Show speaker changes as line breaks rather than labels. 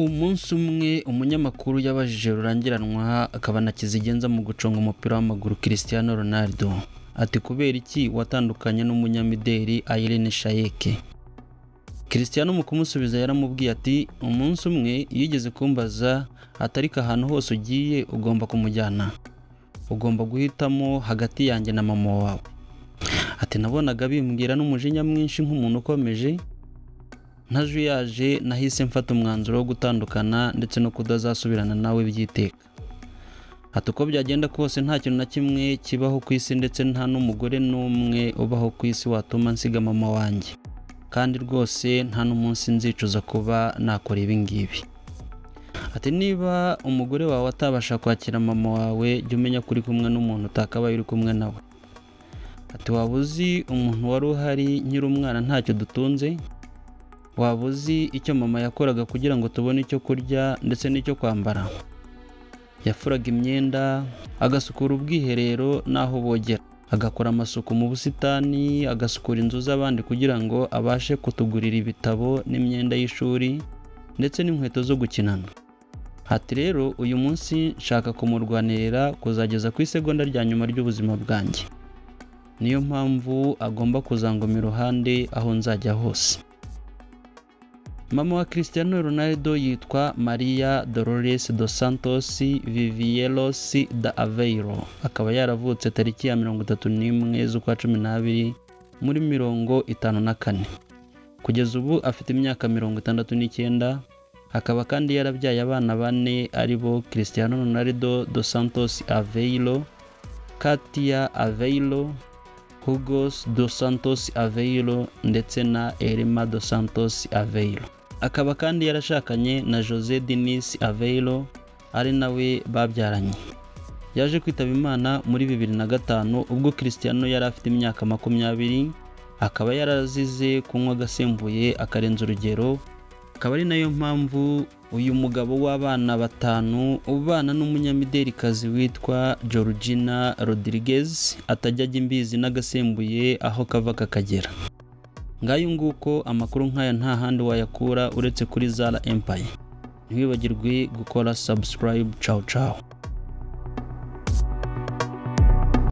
Umunsi umwe umunyamakuru yabajije rurangiranwa akaba na kizigenza mu guconga umupira w'amaguru Cristiano Ronaldo ati kubera iki watandukanye n'umunyamideli Irene Shayek? Cristiano mu kumusubiza yaramubwiye ati umunsi umwe yigeze kumbaza atariko ahantu hose ugiye ugomba kumujyana, ugomba guhitamo hagati yanjye na mama wawe. Ati nabonaga bimbwira n'umujinya mwinshi nk'umuntu ukomeje, ntajuyaje nahise mfata umwanzuro wo gutandukana ndetse no kudazasubirana nawe by'iteka. Ati uko byagenda kose nta kintu na kimwe kibaho ku isi ndetse nta n'umugore n'umwe ubaho ku isi watuma nsiga mama wanjye, kandi rwose nta n'umunsi nzicuza kuba nakora ibi ngibi. Ati niba umugore wawe atabasha kwakira mama wawe, jya umenya ko uri kumwe n'umuntu utakabaye uri kumwe nawe. Ati waba uzi umuntu wari uhari nkiri umwana ntacyo dutunze? Waba uzi icyo mama yakoraga kugira ngo tubone icyo kurya ndetse n'icyo kwambara? Yafuraga imyenda, agasukura ubwiherero n'aho bogera, agakora amasuku mu busitani, agasukura inzu z'abandi kugira ngo abashe kutugurira ibitabo n'imyenda y'ishuri ndetse n'inkweto zo gukinana. Ati rero uyu munsi nshaka kumurwanirira kuzageza ku isegonda rya nyuma ry'ubuzima bwanjye. Niyo mpamvu agomba kuzangoma iruhande aho nzajya hose. Mama wa Cristiano Ronaldo yitwa Maria Dolores dos Santos Vivieros da Aveiro, akaba yaravutse tariki ya 31 z'ukwa 12 muri 54. Kugeza ubu afite imyaka 69, akaba kandi yarabyaye abana bane aribo Cristiano Ronaldo dos Santos Aveiro, Katia Aveiro, Hugo dos Santos Aveiro ndetse na Elma dos Santos Aveiro. Akaba kandi yarashakanye na Jose Diniz Aveiro ari nawe babyaranye. Yaje kwitaba Imana muri 2005 ubwo Cristiano yari afite imyaka 20, akaba yarazize kunywa agasembuye akarenza urugero. Akaba ari nayo mpamvu uyu mugabo w'abana batanu ubana n'umunyamidelikazi witwa Georgina Rodriguez atajya ajya imbizi n'agasembuye aho kava kakagera. Ngayo nguko amakuru nk'aya nta handi wayakura uretse kuri Zara Empire. Ntiwibagirwe gukora subscribe. Ciao ciao.